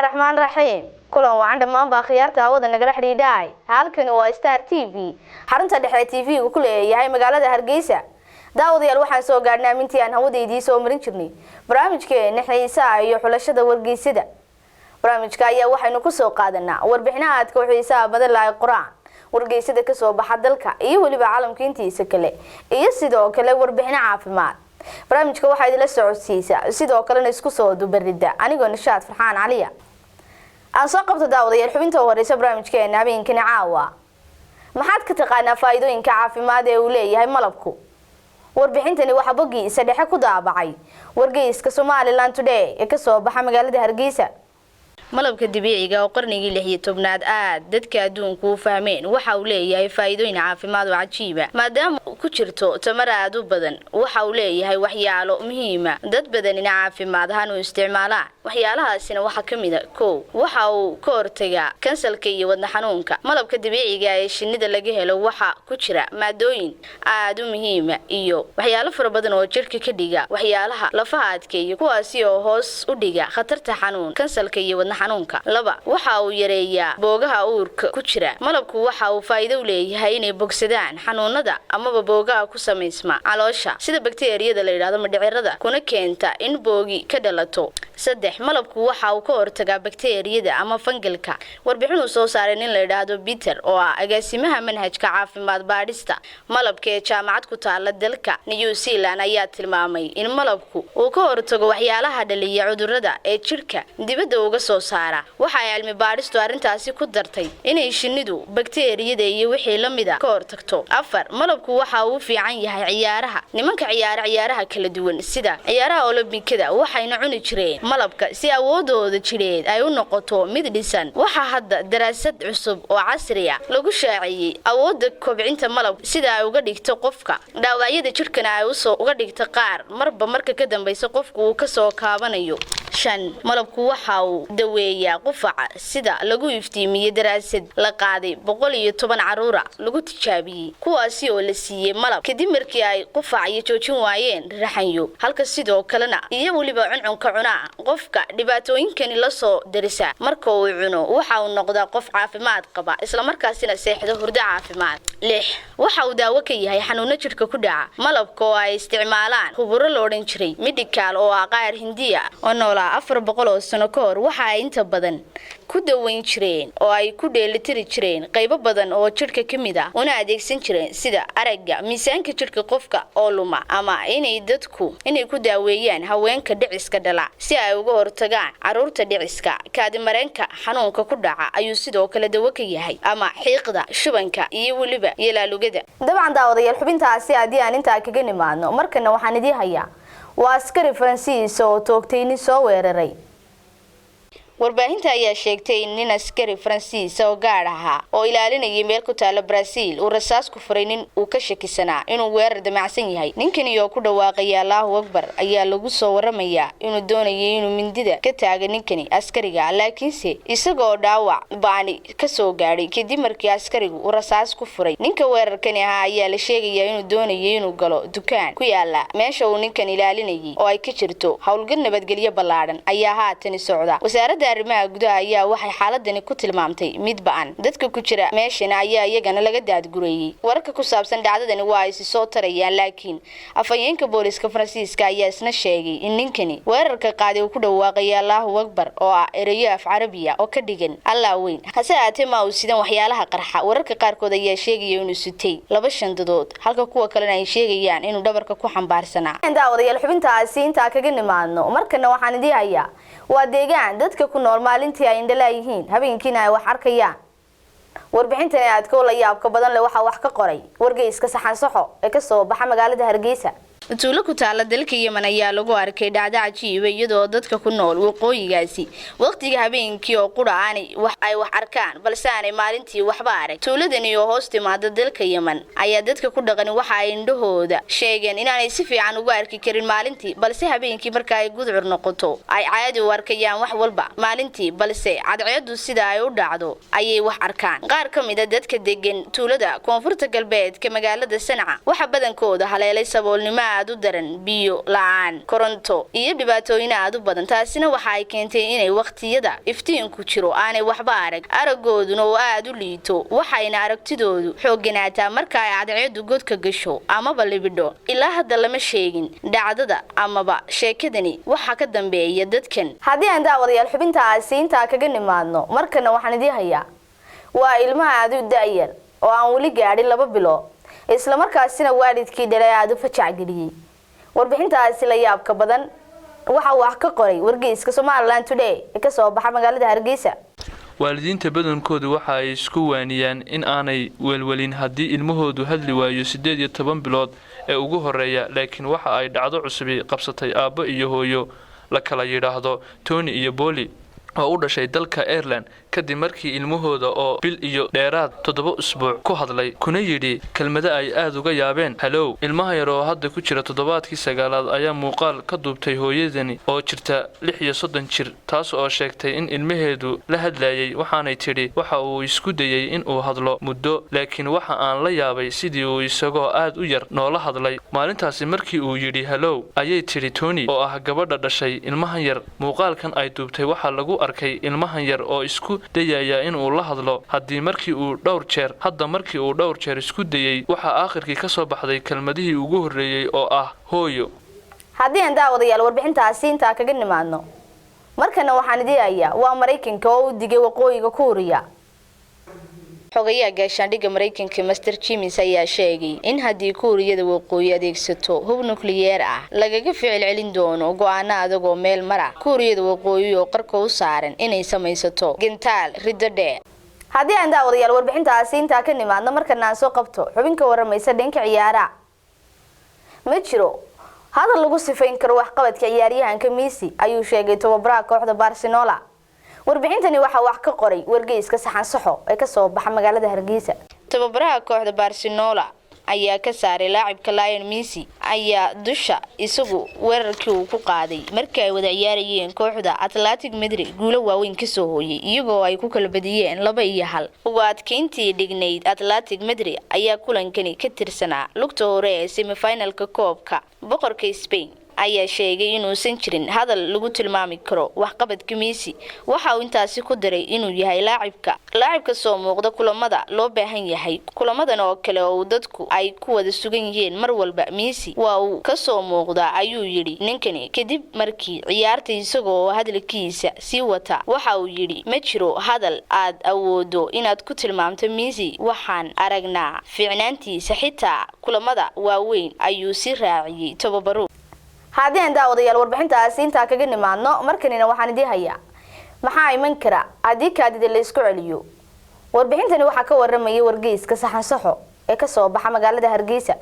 Raxmaan raxiim, kulan wacan dhammaan baa khiyaarta hawada nagala xidhiidhaay. Halkani waa Star TV, xarunta dhexe TV-gu ku leeyahay magaalada Hargeysa. Daawadayaal, waxaan soo gaadhnay amintii aan hawada idiin soo marin jirnay barnaamijkeena xiisaha iyo xulashada wargeysyada. Barnaamijka ayaa waxaynu kusoo qaadanaa warbixinaha aadka u xiisaha badan lahay qur-aan wargeysyada kasoo baxa dalka iyo weliba caalamka intiisa kale, iyo sidoo kale warbixino caafimaad. Barnaamijka waxaa idinla socodsiisa, sidoo kalena isku soo dubarida anigoo Nishaad Farxaan Caliya. Aan soo qabto, daawadayaal, xubinta u horeysa barnaamijkeena habeenkani caawa. Maxaad ka taqaanaa faa'iidooyinka caafimaad ee uu leeyahay malabku? Warbixintani waxaa boggiisa dhexe ku daabacay wargeyska Somaliland Today ee kasoo baxa magaalada Hargeysa. Malabka dabiiciga oo qarnigii 16aad aad dadka adduunku u fahmeen waxa uu leeyahay faa'iidooyin caafimaad oo cajiiba, maadaama ku jirto tamar aad u badan. Waxa uu leeyahay waxyaalo muhiima dad badanina caafimaad ahaan u isticmaalaan. Waxyaalahaasina waxaa ka mid a: 1, waxa uu ka hortagaa kansalka iyo wadna xanuunka. Malabka dabiiciga ee shinnida laga helo waxa ku jira maadooyin aad u muhiima iyo waxyaalo fara badan oo jidhka ka dhiga waxyaalaha lafaha adkeeya, kuwaasi oo hoos u dhiga khatarta xanuun kansalka iyo wadna xanuunka. 2, waxa uu yareeyaa boogaha uurka ku jira. Malabku waxa uu faa'iido u leeyahay inay bogsadaan xanuunada amaba boogaha ku samaysma caloosha, sida bakteeriyada la yidhahdo madhicirada, kuna keenta in boogi ka dhalato. 3, malabku waxa uu ka hortagaa bakteeriyada ama fangalka. Warbixinuu soo saaray nin la yidhaahdo Peter, oo ah agaasimaha manhajka caafimaad baadhista malabka ee jaamacad ku taala dalka New Zealand, ayaa tilmaamay in malabku uu ka hortago waxyaalaha dhaliya cudurada ee jidhka dibadda uga soo saara. Waxa ay cilmi baadhistu arrintaasi ku dartay inay shinnidu bakteeriyada iyo wixii la mida ka hortagto. 4, malabku waxa uu fiican yahay ciyaaraha. Nimanka ciyaara ciyaaraha kala duwan sida ciyaaraha Olombikada waxayna cuni jireen malabka si awoodooda jidheed ay u noqoto mid dhisan. Waxaa hadda daraasad cusub oo casri ah lagu shaaciyey awoodda kobcinta malabka, sida ay uga dhigto qofka dhaawacyada jidhkana ay usoo uga dhigto qaar marba marka ka dambaysa qofku uu kasoo kaabanayo. 5, malabku waxa uu daweeyaa qufaca. Sida lagu iftiimiyey daraasad la qaaday 110 caruura lagu tijaabiyey, kuwaasi oo la siiyey malab kadib markii ay qufac iyo joojin waayeen raxanyo, halka sidoo kalena iyo weliba cuncunka cunaa. Qofka dhibaatooyinkani lasoo darisa marka uu cuno waxa uu noqdaa qof caafimaad qaba, islamarkaasina seexdo hurdo caafimaad. 6, waxa uu daawo ka yahay xanuuno jidhka ku dhaca. Malabka oo ay isticmaalaan khuburo la odhan jiray medical oo ah qaar Hindiya oo noolaa 400 oo sano ka hor, waxa ay inta badan ku daweyn jireen oo ay ku dheelitiri jireen qaybo badan oo jidhka ka mid ah, una adeegsan jireen sida aragga, miisaanka jidhka qofka oo luma, ama inay dadku inay ku daaweeyaan haweenka dhiciska dhala si ay uga hortagaan caruurta dhiciska. Kaadimareenka xanuunka ku dhaca ayuu sidoo kale dawo ka yahay, ama xiiqda, shubanka iyo weliba yalaalugada. Dabcan daawadayaal, xubintaasi haddii aan intaa kaga nimaadno, markana waxaan idii hayaa waa askari Faransiis oo toogtay nin soo weeraray. Warbaahinta ayaa sheegtay in nin askari Faransiis oo gaadh ahaa oo ilaalinayay meel ku taala Brazil uu rasaas ku furay nin uu ka shakisanaa inuu weerar damacsan yahay. Ninkani oo ku dhawaaqaya "Allahu Akbar" ayaa lagu soo waramayaa inuu doonayay inuu mindida ka taaga ninkani askariga, laakiinse isagoo dhaawac baani kasoo gaadhay kadib markii askarigu uu rasaas ku furay. Ninka weerarkani ahaa ayaa la sheegayaa inuu doonayay inuu galo dukaan ku yaala meesha uu ninkan ilaalinayay oo ay ka jirto. Howlgal nabadgelyo ballaadhan ayaa haatani socda. Wasaaradda Wasaaradda arrimaha gudaha ayaa waxay xaaladani ku tilmaamtay mid ba'an. Dadka ku jira meeshana ayaa iyagana laga daadgureeyey. Wararka ku saabsan dhacdadani waa ay si soo tarayaan, laakiin afhayeenka booliska Faransiiska ayaa isna sheegay in ninkani weerarka qaaday uu ku dhawaaqaya "Allahu Akbar", oo ah ereyo af Carabiya oo ka dhigan "Allah weyn". Hase ahaatee, ma uu sidan waxyaalaha qarxa. Wararka qaarkood ayaa sheegaya inuu sitay laba shandadood, halka kuwa kalena ay sheegayaan inuu dhabarka ku xambaarsanaa. Daawadayaal, xubintaasi intaa kaga nimaadno. Markana waxaan idii hayaa waa deegaan dadka ku nool maalintii ay indhalaayihiin, habeenkiina ay wax arkayaan. Warbixintani aadka la yaabka badan leh waxaa wax ka qoray wargeyska Saxansaxo ee kasoo baxa magaalada Hargeysa. Tuulo ku taala dalka Yemen ayaa lagu arkay dhacdo cajiiba, iyadoo dadka ku nool waqooyigaasi waqtiga habeenkii oo qura aanay wax ay wax arkaan, balse aanay maalintii waxba arag. Tuuladani oo hoos timaada dalka Yemen ayaa dadka ku dhaqani waxa ay indhahooda sheegeen inaanay si fiican ugu arki karin maalintii, balse habeenkii marka ay gudcur noqoto ay caadi u arkayaan wax walba maalintii, balse cadceedu sida ay u dhacdo ayay wax arkaan. Qaar ka mid a dadka degan tuulada koonfurta galbeedka magaalada Sanca waxaa badankooda haleelay saboolnimo aad u daran, biyo la'aan, koronto iyo dhibaatooyin aad u badan. Taasina waxa ay keentay inay wakhtiyada iftiinku jiro aanay waxba arag, aragooduna oo aad u liito, waxayna aragtidoodu xoogganaataa marka ay cadceedu godka gasho amaba libidho. Ilaa hadda lama sheegin dhacdada amaba sheekadani waxa ka dambeeya dadkan. Haddii aan, daawadayaal, xubintaasi intaa kaga nimaadno, markana waxaan idii hayaa waa ilmaha aad u da'yar oo aan weli gaadhin 2 bilood, islamarkaasina waalidkii dhalay aada u fajac geliyey. Warbixintaasi la yaabka badan waxa uu wax ka qoray wargeyska Somaliland Today ee kasoo baxa magaalada Hargeysa. Waalidiinta badankoodu waxa ay isku waaniyaan in aanay welwelin haddii ilmahoodu hadli waayo 18 bilood ee ugu horeeya, laakiin waxa ay dhacdo cusubi qabsatay aabbo iyo hooyo la kala yidhaahdo Tony iyo Boli oo u dhashay dalka Ireland, kadib markii ilmahooda oo bil iyo dheeraad 7 usbuuc ku hadlay, kuna yidhi kelmado ay aada uga yaabeen: "Hello." Ilmaha yar oo hadda ku jira toddobaadkii sagaalaad ayaa muuqaal ka duubtay hooyadani oo jirta 36 jir, taas oo sheegtay in ilmaheedu la hadlayay. Waxaanay tidhi: "Waxa uu isku dayey in uu hadlo muddo, laakiin waxa aan la yaabay sidii uu isagoo aad u yar noola hadlay maalintaasi markii uu yidhi 'hello'," ayay tidhi Tony oo ah gabadha dhashay ilmahan yar. Muuqaalkan ay duubtay waxaa lagu arkay ilmahan yar oo isku dayaya inuu la hadlo. Haddii markii uu dhowr jeer hadda markii uu dhowr jeer isku dayey, waxaa aakhirkii ka soo baxday kelmadihii ugu horreeyey oo ah "hooyo". Haddii aan, daawadayaal, warbixintaasi intaa kaga nimaadno, markana waxaan idii hayaa waa Maraykanka oo u digay Waqooyiga Kuuriya. Xogayaha gaashaandhigga Maraykanka, Mister James, ayaa sheegay in haddii Kuuriyada Waqooyi adeegsato hub nukliyeer ah, lagaga ficil celin doono go'aano adag oo meel mara. Kuuriyada Waqooyi oo qarka u saaran inay samaysato gantaal riddo dheer. Haddii aan, daawadayaal, warbixintaasi intaa ka nimaadno, markana aan soo qabto xubin ka waramaysa dhanka ciyaaraha. Ma jiro hadal lagu sifayn karo waxqabadka ciyaaryahanka Messi, ayuu sheegay tababaraha kooxda Barcelona. Warbixintani waxaa wax ka qoray wargeyska Saxansaxo ee kasoo baxa magaalada Hargeysa. Tababaraha kooxda Barcelona ayaa ka saaray laacibka Lionel Messi ayaa dusha isagu weerarkii uu ku qaaday markii ay wada ciyaarayeen kooxda Athletic Madrid guulo waaweyn kasoo hooyay, iyagoo ay ku kala badiyeen 2-1. Ugu adkeyntii dhignayd Athletic Madrid ayaa kulankani ka tirsanaa lugta hore ee semifinalka koobka boqorka Spain ayaa sheegay inuusan jirin hadal lagu tilmaami karo waxqabadka Messi. Waxa uu intaasi ku daray inuu yahay laacibka soo muuqda kulamada loo baahan yahay. Kulamadan oo kale oo dadku ay ku wada sugan yihiin, mar walba Messi waa uu kasoo muuqdaa, ayuu yidhi ninkani. Kadib markii ciyaarta, isagoo hadalkiisa sii wata, waxa uu yidhi: "Ma jiro hadal aad awoodo inaad ku tilmaamto Messi. Waxaan aragnaa fiicnaantiisa xitaa kulamada waaweyn," ayuu si raaciyey tababaru. Haddii aan, daawadayaal, warbixintaasi intaa kaga nimaadno, markanina waxaan idii hayaa maxaa iman kara haddii kaadida la isku celiyo. Warbixintani waxaa ka waramayay wargeyska Saxansaxo ee kasoo baxa magaalada Hargeysa.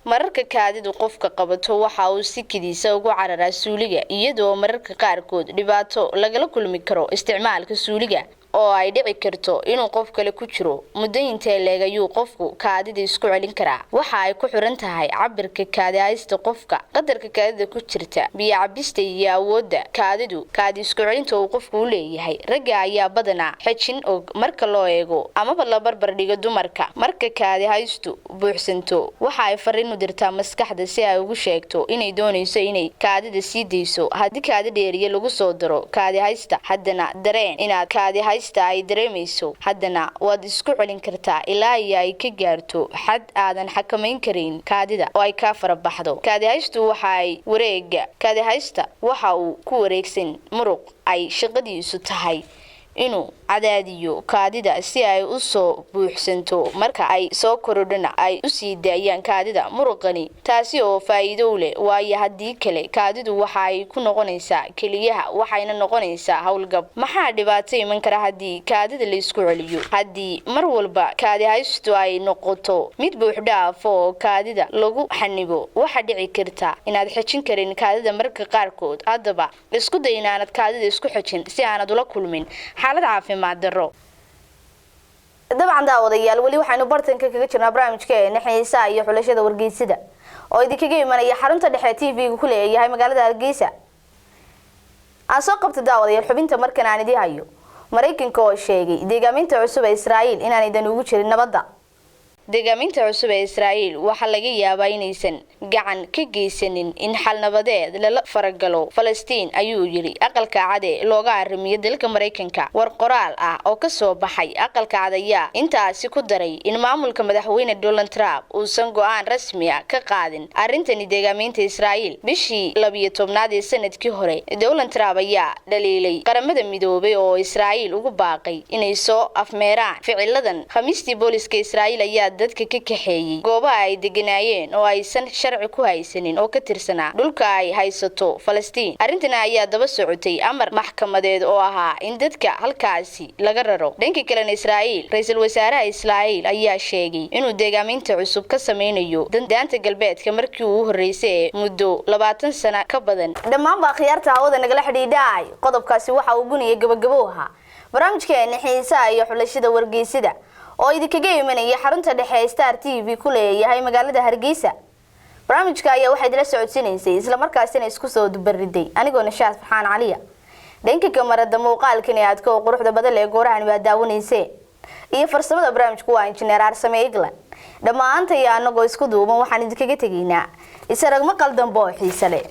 Mararka kaadidu qofka qabato, waxa uu si kediisa ugu cararaa suuliga, iyadoo mararka qaarkood dhibaato lagala kulmi karo isticmaalka suuliga. Oo ay dhici karto inuu qof kale ku jiro. Muddo intee leeg ayuu qofku kaadida isku celin karaa? Waxa ay ku xiran tahay cabirka kaadihaysta qofka, qadarka kaadida ku jirta, biyo cabista iyo awoodda kaadidu kaadi isku celinta uu qofku u leeyahay. Ragga ayaa badanaa xejin og marka loo eego amaba la barbar dhigo dumarka. Marka kaadihaystu buuxsanto, waxa ay fariin u dirtaa maskaxda si ay ugu sheegto inay doonayso inay kaadida sii dayso. Haddii kaadi dheeriye lagu soo daro kaadihaysta, haddana dareen inaad kaadihaysta ay dareemayso, haddana waad isku celin kartaa ilaa iyo ay ka gaarto xad aadan xakamayn karin kaadida oo ay kaa farabaxdo. Kaadihaystu waxa ay wareega kaadihaysta waxa uu ku wareegsan muruq ay shaqadiisu tahay inuu cadaadiyo kaadida si ay u soo buuxsanto. Marka ay soo korodhana, ay u sii daayaan kaadida muruqani, taasi oo faa'iido u leh, waayo haddii kale kaadidu waxa ay ku noqonaysaa keliyaha, waxayna noqonaysaa howlgab. Maxaa dhibaato iman kara haddii kaadida la isku celiyo? Haddii mar walba kaadihaystu ay noqoto mid buuxdhaaf oo kaadida lagu xanibo, waxaa dhici karta inaad xejin karin kaadida marka qaarkood. Haddaba isku day inaanad kaadida isku xejin si aanad ula kulmin xaalad caafimaad darro. Dabcan daawadayaal, weli waxaynu bartanka kaga jirnaa barnaamijkeena xiisaha iyo xulashada wargeysida oo idinkaga imanaya xarunta dhexe TV-ga ku leeyahay magaalada Hargeysa. Aan soo qabta, daawadayaal, xubinta markan aan idii hayo: Maraykanka oo sheegay deegaaminta cusub ee Israa'iil inaanaydan ugu jirin nabadda. Deegaaminta cusub ee Israa'iil waxaa laga yaabaa inaysan gacan ka geysanin in xal nabadeed lala faragalo Falastiin, ayuu yidhi Aqalka Cad ee looga arrimiyo dalka Maraykanka. War qoraal ah oo kasoo baxay Aqalka Cad ayaa intaasi ku daray in maamulka Madaxweyne Donald Trump uusan go-aan rasmi ah ka qaadin arrintani deegaaminta Israa'iil. Bishii 12aad ee sanadkii hore, Donald Trump ayaa dhaliilay Qaramada Midoobay oo Israa'iil ugu baaqay inay soo afmeeraan ficiladan. Khamiistii, booliska Israa'iil ayaa dadka ka kaxeeyey goobaha ay deganaayeen oo aysan sharci ku haysanin oo ka tirsanaa dhulka ay haysato Falastiin. Arrintan ayaa daba socotay amar maxkamadeed oo ahaa in dadka halkaasi laga raro. Dhanka kalena, Israa'iil, ra-iisul wasaaraha Israa'iil ayaa sheegay inuu deegaaminta cusub ka sameynayo Daanta Galbeedka markii uu horreysay ee muddo 20 sano ka badan. Dhammaanba akhyaarta hawada nagala xidhiidhaay, qodobkaasi waxa uu guniya gabagabo ahaa barnaamijkeena xiisaha iyo xulashada wargeysida oo idinkaga imanaya xarunta dhexe Star TV ku leeyahay magaalada Hargeysa. Barnaamijka ayaa waxaa idila socodsiinaysay islamarkaasina isku soo dubariday anigoo Nashaad Farxaan Caliya. Dhanka kamarada muuqaalkan ee aadka oo quruxda badan lee goorahan waa daawanayseen iyo farsamada barnaamijku waa Injineer Arsame England. Dhammaanta iyo anagoo isku duuban waxaan idinkaga tegaynaa isarag maqal dambe oo xiise leh.